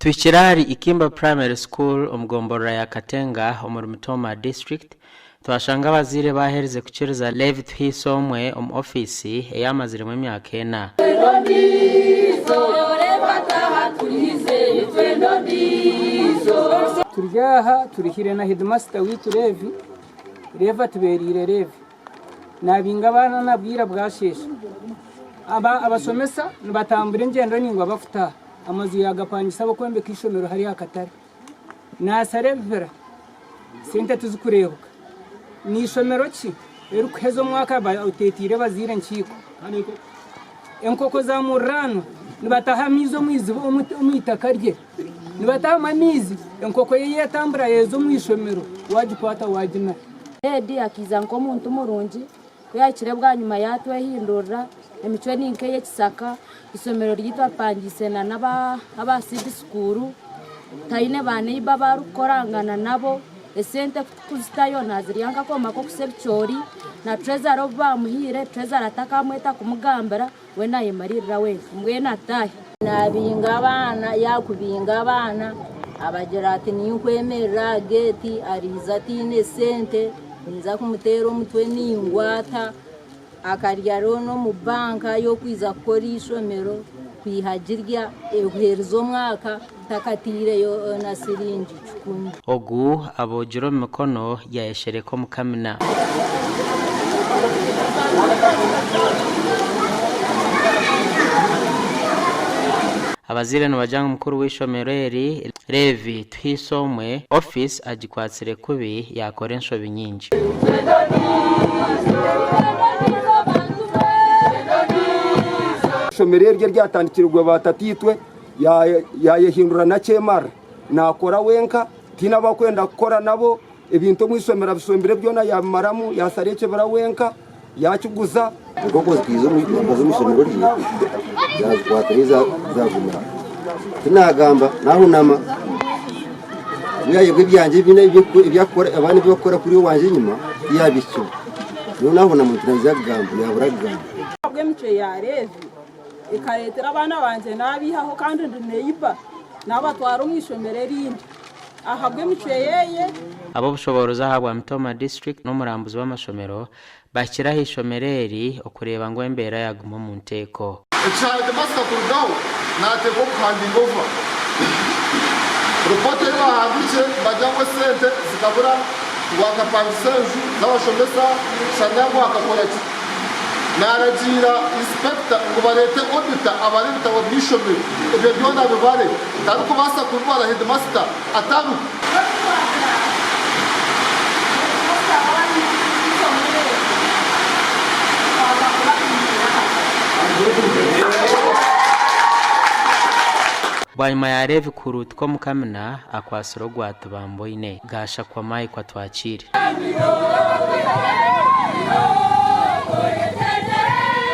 Tuhikire ahari Ikimba Primary School omu gomborora ya Katenga omuri Mitooma District, twashanga abazaire baaherize kukiriza Levi Tuhiise omwe omu ofiisi ei amaziremu emyaka ena. Turi aha turihire na heedimasita waitu Levi, Levi atubeereire Levi. Naabinga abaana na bwira bwasheesha. Abashomesa nibatambura engyendo ndaingwa bakutaaha. Amaju yaagapangisa ab'okwombeka eishomero hariya aha katare. Naashara ebibira, sente tizikureebuka. Ni ishomero ki erikuheza omwaka oteeteire bazaire nkiiko? Enkoko za muriraanwa nibataha amaizi omu iziba omu itaka rye. Nibatahamu amaizi, enkoko ye yetambura yaaza omu ishomero, waagikwata waagimara. Heedi akaija nk'omuntu murungi, ku yaahikire bwanyima yaatwehindurira, emicwe ni nk'ey'ekisaka, eishomero ryaitu apangiise n'aba seed school, taine ba neiba abu arikukorangana nabo, esente ku turikuzitayo naazirya nk'akooma k'okusa ebicoori, na treasurer obu baamuhaire, treasurer takamweta kumugambira. We naayemariirira wenka, mbwenu ataahe. Naabinga abaana, yaakubinga abaana, abagira ati, Ninkwemerera aha geeti, ariiza ataine sente, ninza kumuteera omutwe ningwata. Akarya looni omu banka y'okwija kukora eishomero, kwiha girya, eherize omwaka takataireyo na siringi kikumi. Ogu aboogire omu mikono yaayeshereka omu kamina. Abazaire nibagira ngu mukuru w'eishomero eri, Levi Tuhiise Omwe, ofiisi agikwatsire kubi yaakora enshobi nyingi. Eishomero eryo eryatandikirwe baatataitwe yaayehindura nakyemara naakora wenka tihaine abu arikwenda kukora nabo ebintu omu ishomero abishombire byona yaabimaramu yaashara ekibira wenka yaakiguza. Enkoko zikaiza omu ishomero rye yaazikwatirayo zaagumira. Tinaagamba naahunama yayebwa ebyangye abaana ebi barikukora kuriya owangye enyima tiyaabihikire. Nyowe naahunama nti naija kugamba yaabura kugamba. Ahabw'emicwe ya Leevi ekareetera abaana bangye naabiihaho kandi ndi neiba naabatwara omu ishomero erindi ahabw'emicwe yeye. Ab'obushoboorozi ahabwa Mitooma District n'omurambuzi w'amashomero bahikire aha ishomero eri okureeba ngu embeera yaguma omu nteeko. Ekya heedimasita kurugaho naateekwa okuhandinga ova. Ripoota ei baahandiikire nibagira ngu esente zikabura ngu akapangisa enju z'abashomesa shana ngu akakora ki. Naaragiira inspector ngu bareete auditor abare ebitabo by'eishomero ebyo byona abibare. Tarikubaasa kubibara heedimasita atariho. Bwanyima ya Leevi kuhuruutuka omu kamina, akwatsire ogwa Tibamboine. Gashakwa Mike Atwakiire.